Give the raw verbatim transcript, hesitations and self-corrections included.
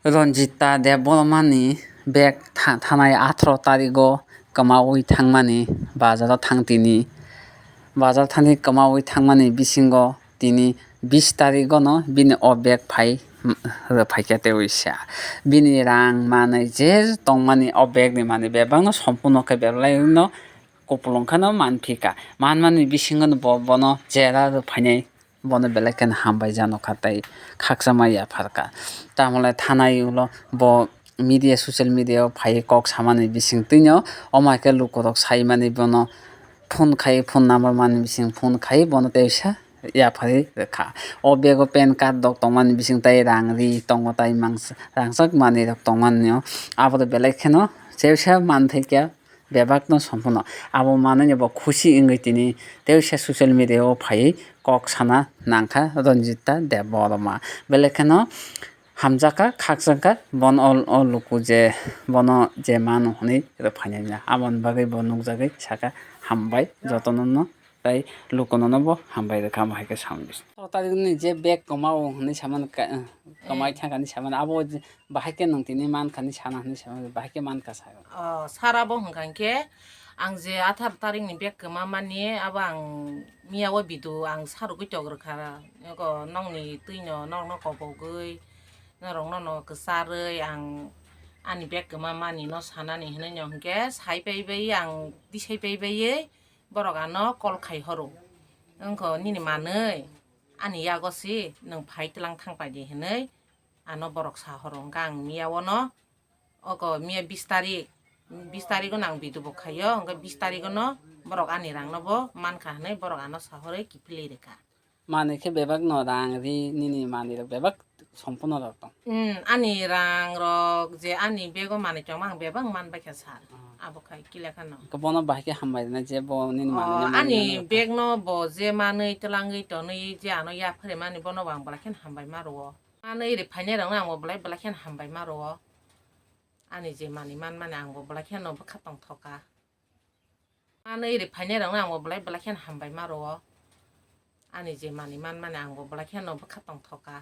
Ranjita Debbarmani bag tha-, thanai atharo tarigo kwmaui thangmani, bazaro thang tini. Bazar thani kwmaui thangmani bisingo tini bis tarigono bini o bag phai, rwphaikha tei uisa. Bini rang manwi je tongmani o bagni manwi bebakno sompurno khe belai no kupulung kheno manphika. Manmani bisingono bo bono jera rwphainai. Bono belai kheno hambai janokha tei khakchangma yapharkha. Tamole thanai ulo bo media, social media o phaiwi kok samani bisingtwino, omo hai khe lukurok saimani bono phone khai, phone number mani bising phone khai bono teisa yapharwi rwkha. O bag o pan card rok tongmani bising tei rang ri tongo, tei mangsa rangchak manwi rok tongmani o, abo belai kheno teisa manthai khe. Bebakno sompurno. Abo manwi bo khusi wngwi tini teisa social media o phaiwi kok sana nangkha Ranjita Debbarma. Belai kheno hamjakha, khakchangkha, bono o, o luku je bono je mano hwnwi rwphainai na. Aboni bagwi bo nukjagwi sakha, "Hambai jotono no, tei lukuno no bo hambai rwkha," omo hai khe samani. O tarikni je bag kwmao hwnwi samani ka-, kwmai thangkani samani abo je Bahai khe nwng tini mankha hinwi sana hinwi sa, bahai khe mankha sa. O, sara bo hwnkha hinkhe ang je athar tarikni bag kwma mani, abo ang miya o bidu ang sarugwi togrwkha. Ego nokni twino norokno kobogwi, norokno no kwcharwi ang ani bag kwma mani no sanani hinwi no hinkhe sai paibai ang tisai paibaiwi borok ano call khai horo. Wngkha nini manwi ani yago si nwng phai tlang thang paidi hinwi. Ano borok sa horo, hwnkhe ang miya ono, oko miya bis tarik, bis tarik ono ang video bo khaio, hwnkhe bis tarik ono borok ani rang no bo mankha hinwi borok ano sa horwi kiphilwi rwkha. Manwi khe bebak no rang ri, nini manwi rok bebak sompurno rok tong. Hmm, ani rang rok je ani bag o manwi tongma ang bebak man baikha sir. Hmm. Abo khai kile khano. Khe bono bahai khe hambai rwna je bo nini manwi no manwi ani mano rok tong. Bag no bo je manwi twlangwi tonwi je ano yapharwi mani bono bo ang belai kheno hambai ma rwo. Manwi rwphainai rokno ang bo belai belai kheno hambai ma rwo. Ani je manwi man mani ang bo belai kheno bwkha tongthoka. Manwi rwphainai rokno ang bo belai belai kheno hambai ma rwo. Ani je manwi man mani ang bo belai kheno bwkha tongthoka.